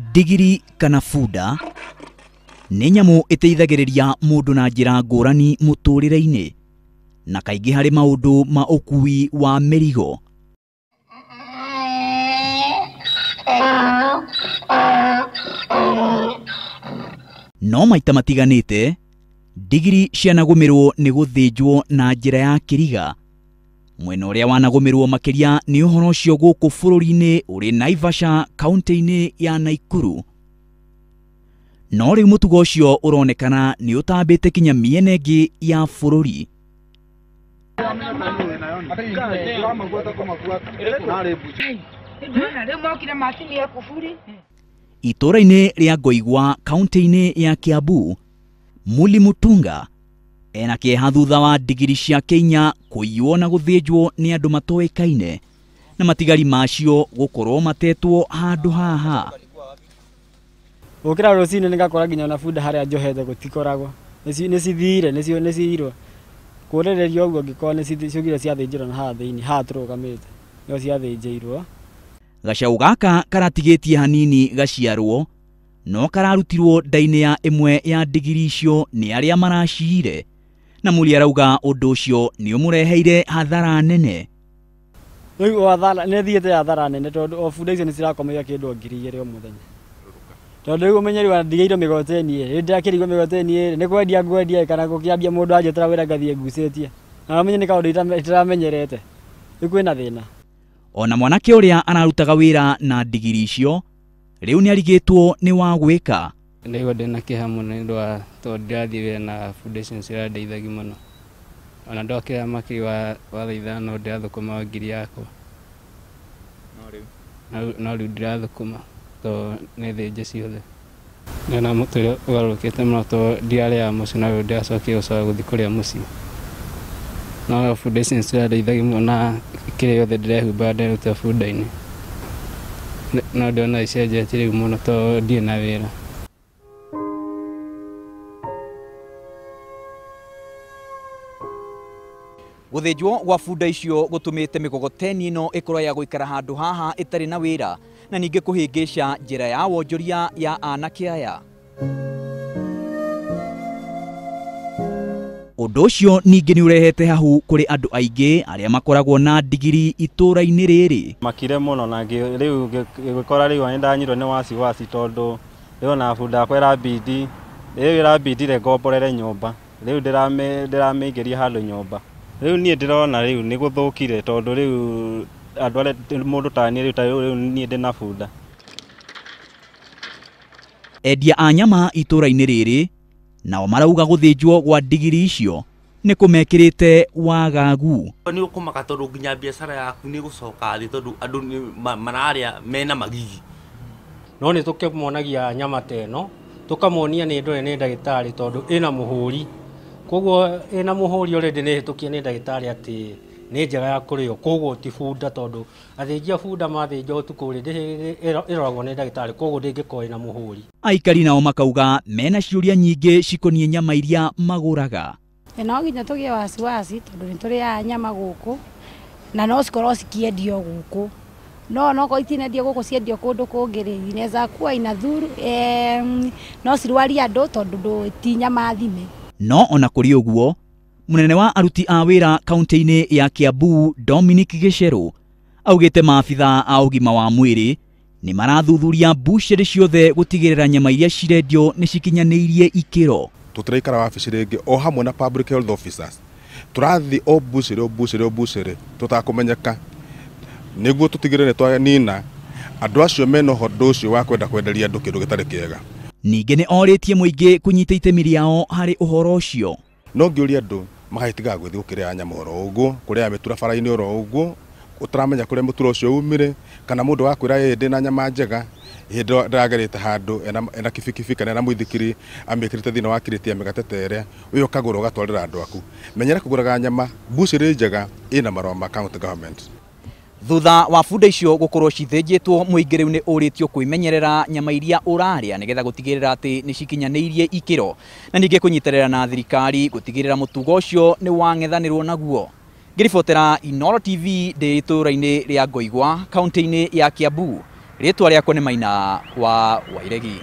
Ndigiri kana bunda nĩ nyamũ ĩteithagĩrĩria mũndũ na njĩra ngũrani mũtũrĩre-inĩ na kaingĩ harĩ maũndũ ma ũkui wa mĩrigo. No maita matiganĩte ndigiri cianagũmĩrwo nĩ gũthĩnjwo na njĩra ya kĩriga. Mwena ũrĩa wanagũmĩrwo makĩria nĩ ũhoro ũcio gũkũ bũrũri-inĩ ũrĩ Naivasha kaunti-inĩ ya Nakuru. No rĩu mũtugo ũcio ũronekana nĩ ũtambĩte kinya mĩena ĩngĩ ya bũrũri. Itũũra-inĩ rĩa Ngoigwa kaunti-inĩ ya Kiambu, Muli Mutunga ena kĩeha thutha wa ndigiri ciake inya kũiywo na gũthĩnjwo nĩ andũ matoĩkaine na matigari macio gũkorwo matetwo handũ haha. Gũkĩra rũcinĩ nĩngakora nginya ona bunda harĩa njohete gũtikoragwo, nĩcithire nĩciirwo kũrĩrĩria ũguo ngĩkorwo nĩciugire ciathĩnjĩrwo na haha thĩinĩ haha tũrũgamĩte nĩho ciathĩnjĩirwo. Gacau gaka karatigĩtie hanini gaciarwo no kararutirwo nda-inĩ ya ĩmwe ya ndigiri icio nĩ arĩa maraciire, na Muli arauga ũndũ ũcio nĩ ũmũreheire hathara nene. Rĩu hathara nĩ thiĩte hathara nene tondũ o bunda icio nĩcirakomeire kĩndũ 2,000 o mũthenya. Tondũ rĩu ũmenyeri wa ndigĩirwo mĩgoteni ĩ, ndĩrakĩrigwo mĩgoteni ĩ, nĩ kwendia ngwendia kana gũkĩambia mũndũ anjĩtĩra wĩra ngathiĩ ngucĩtie. Na ũmenye nĩ kaũndũ itaramenyerete. Rĩu kwĩna thĩna. Ona mwanake ũrĩa ararutaga wĩra na ndigiri icio rĩu nĩarigĩtwo nĩ wa gwĩka. Ndaigua ndĩna kĩeha mũno nĩ ũndũ wa tondũ ndĩrathiĩ wĩra na bunda icio nĩcirandeithagia mũno. Ona ndokĩra makĩria wa thaa 5 ndĩrathũkũma 1,000 yakwa. No rĩu ndirathũkũma tondũ nĩ thĩnje ciothe. Ndĩrona mũtũrĩre ũgarũrũkĩte mũno tondũ ndirarĩaga mũciĩ no rĩu ndĩracokia gũcoka gũthiĩ kũrĩa mũciĩ. No bunda icio nĩcirandeithagia mũno na kĩrĩa gĩothe ndĩrehumbaga ndĩraruta bunda-inĩ. No ndĩrona icenjetie rĩu mũno tondũ ndirĩ na wĩra. Gũthĩnjwo gwa bunda icio gũtũmĩte mĩgogoteni ĩno ĩkorwo ya gũikara handũ haha ĩtarĩ na wĩra na ningĩ kũhĩngĩca njĩra ya wonjoria ya anake aya. Ũndũ ũcio ningĩ nĩ ũrehete hahu kũrĩ andũ aingĩ arĩa makoragwo na ndigiri itũũra-inĩ rĩrĩ. Makire mũno na rĩu ngĩkora rĩu nĩndanyirwo nĩ wasiwasi tondũ rĩu ona bunda yakwa ĩrambindi rĩu ĩrambindire ngomborere nyũmba rĩu ndĩramĩingĩria handũ nyũmba. Rĩu niĩ ndĩrona rĩu nĩ gũthũkire tondũ rĩu andũ arĩa mũndũ ta niĩ rĩu ta rĩu niĩ ndĩna bunda. Endia a nyama itũũra-inĩ rĩrĩ nao marauga gũthĩnjwo gwa ndigiri icio nĩ kũmekĩrĩte wagagu. Nĩ ũkũmaka tondũ nginya biacara yaku nĩ ĩgũcoka thĩ tondũ andũ mararĩa mena magigi. No nĩ tũkĩmonagia nyama ta ĩno tũkamonia nĩ ndore nĩ ndagĩtarĩ tondũ ĩna mũhũri, koguo ĩna mũhũri already nĩ ĩhĩtũkie nĩ ndagĩtarĩ atĩ nĩ njega ya kũrĩo, koguo ti bunda tondũ athĩnji a bunda mathĩnja ũtukũ rĩ ĩroragwo nĩ ndagĩtarĩ, koguo ndĩngĩkorwo ĩna mũhũri. Aikari nao makauga mena ciũria nyingĩ cikoniĩ nyama iria magũraga. No nginya tũgĩe wasiwasi tondũ nĩ tũrĩaga nyama gũkũ na no cikorwo cikĩendio gũkũ, no onokorwo itinendio gũkũ ciendio kũndũ kũngĩ rĩ inaweza kuwa inathuru, no cirwarie andũ tondũ ti nyama thime. No ona kũrĩ ũguo mũnene wa aruti a wĩra kaunti-inĩ ya Kiambu Dominic Gicheru augĩte maabitha a ũgima wa mwĩrĩ nĩ marathuthuria mbucĩrĩ ciothe gũtigĩrĩra nyama iria cirendio nĩ cikinyanĩirie ikĩro. Tũtiraikara wabici rĩngĩ o hamwe na public health officers tũrathiĩ o mbucĩrĩ o mbucĩrĩ o mbucĩrĩ tũtakũmenyeka nĩguo tũtigĩrĩre nĩtwanina andũ acio mena ũhoro ũcio wa kwenda kwenderia andũ kĩndũ gĩtarĩ kĩega. Ningĩ nĩ orĩtie mũingĩ kũnyita itemi rĩao harĩ ũhoro ũcio. No ngĩũria andũ magagĩtigaga gũthiĩ gũkĩrĩa nyama oro ũguo, kũrĩa mĩtura bara-inĩ oro ũguo, ũtaramenya kũrĩa mũtura ũcio umire, kana mũndũ wakwĩra ĩ ndĩna nyama njega hĩndĩ ndĩragerete handũ ena kibikibi kana ena mũithikiri amĩkĩrĩte thĩinĩ wa kirĩti ya mĩgate ta ĩrĩa, ũyũ ũkagũra ũgatwarĩra andũ aku. Menyera kũgũraga nyama mbucĩrĩ njega ĩna marũa ma county government. Thutha wa bunda icio gũkorwo cithĩnjĩtwo, mũingĩ rĩu nĩ ũrĩtio kwĩmenyerera nyama iria ũrarĩa nĩgetha gũtigĩrĩra atĩ nĩ cikinyanĩirie ikĩro, na ningĩ kũnyitĩrĩra na thirikari gũtigĩrĩra mũtugo ũcio nĩ wang'ethanĩrwo naguo. Ngĩribotera Inooro TV ndĩ itũũra-inĩ rĩa Ngoigwa, kaunti-inĩ ya Kiambu. Rĩtwa rĩakwa nĩ Maina wa Wairegi.